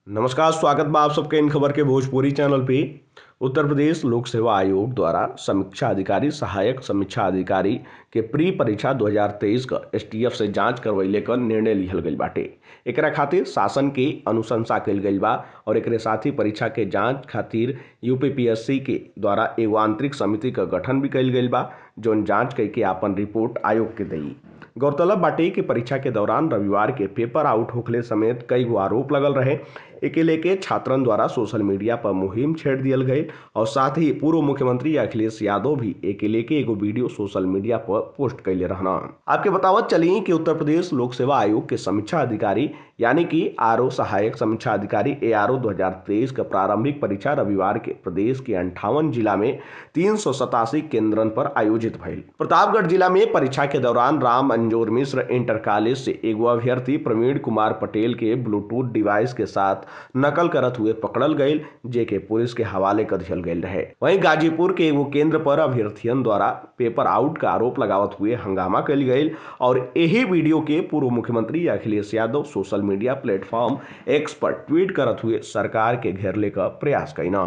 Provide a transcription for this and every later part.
नमस्कार, स्वागत बा आप सबके इन खबर के भोजपुरी चैनल पे। उत्तर प्रदेश लोक सेवा आयोग द्वारा समीक्षा अधिकारी, सहायक समीक्षा अधिकारी के प्री परीक्षा 2023 का एसटीएफ से जांच करवैले क निर्णय लिहल गइल बाटे। एकरा खातिर शासन के अनुशंसा कइल गइल बा और एकरे साथ ही परीक्षा के जांच खातिर यूपीपीएससी के द्वारा एगो आंतरिक समिति का गठन भी कइल गइल बा, जौन जांच कई आपन रिपोर्ट आयोग के देई। गौरतलब बाटे कि परीक्षा के दौरान रविवार के पेपर आउट होखले समेत कई गो आरोप लगल रहे। एके लेके छात्रन द्वारा सोशल मीडिया पर मुहिम छेड़ दियल गई और साथ ही पूर्व मुख्यमंत्री अखिलेश यादव भी एके लेके एगो वीडियो सोशल मीडिया पर पोस्ट कैले रहना। आपके बतावत चली कि उत्तर प्रदेश लोक सेवा आयोग के समीक्षा अधिकारी यानी कि आरओ, सहायक समीक्षा अधिकारी एआरओ 2023 का प्रारंभिक परीक्षा रविवार के प्रदेश के 58 जिला में 387 केंद्रन पर आयोजित भइल। प्रतापगढ़ जिला में परीक्षा के दौरान राम अंजोर मिश्र इंटर कॉलेज से एगो अभ्यर्थी प्रवीण कुमार पटेल के ब्लूटूथ डिवाइस के साथ नकल करत हुए पकड़ल गईल, जे के पुलिस के हवाले कर दिहल गईल रहे। वहीं गाजीपुर के एगो केंद्र पर अभ्यर्थियन द्वारा पेपर आउट का आरोप लगावत हुए हंगामा कइल गईल और यही वीडियो के पूर्व मुख्यमंत्री Akhilesh Yadav social media platform X पर ट्वीट करत हुए सरकार के घेरले का प्रयास कईना।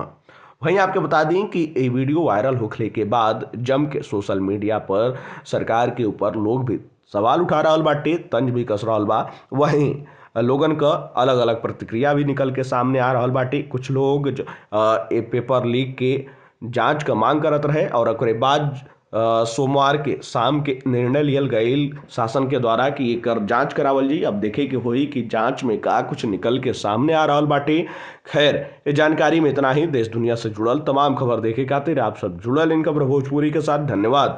वहीं आपके बता दें कि ये वीडियो वायरल होखले के बाद जम के सोशल मीडिया पर सरकार के ऊपर लोग भी सवाल उठा रहल बाटे, तंज भी कस रहल बा। वहीं लोगन का अलग अलग प्रतिक्रिया भी निकल के सामने आ रहल बाटे। कुछ लोग ए पेपर लीक के जांच का मांग करत रहे और ओकरे बाद सोमवार के शाम के निर्णय लियल गईल शासन के द्वारा कि एकर जांच करावल जी। अब देखे के होई कि जांच में का कुछ निकल के सामने आ रहल बाटे। खैर, ये जानकारी में इतना ही। देश दुनिया से जुड़ल तमाम खबर देखे खातिर आप सब जुड़ल इन खबर भोजपुरी के साथ। धन्यवाद।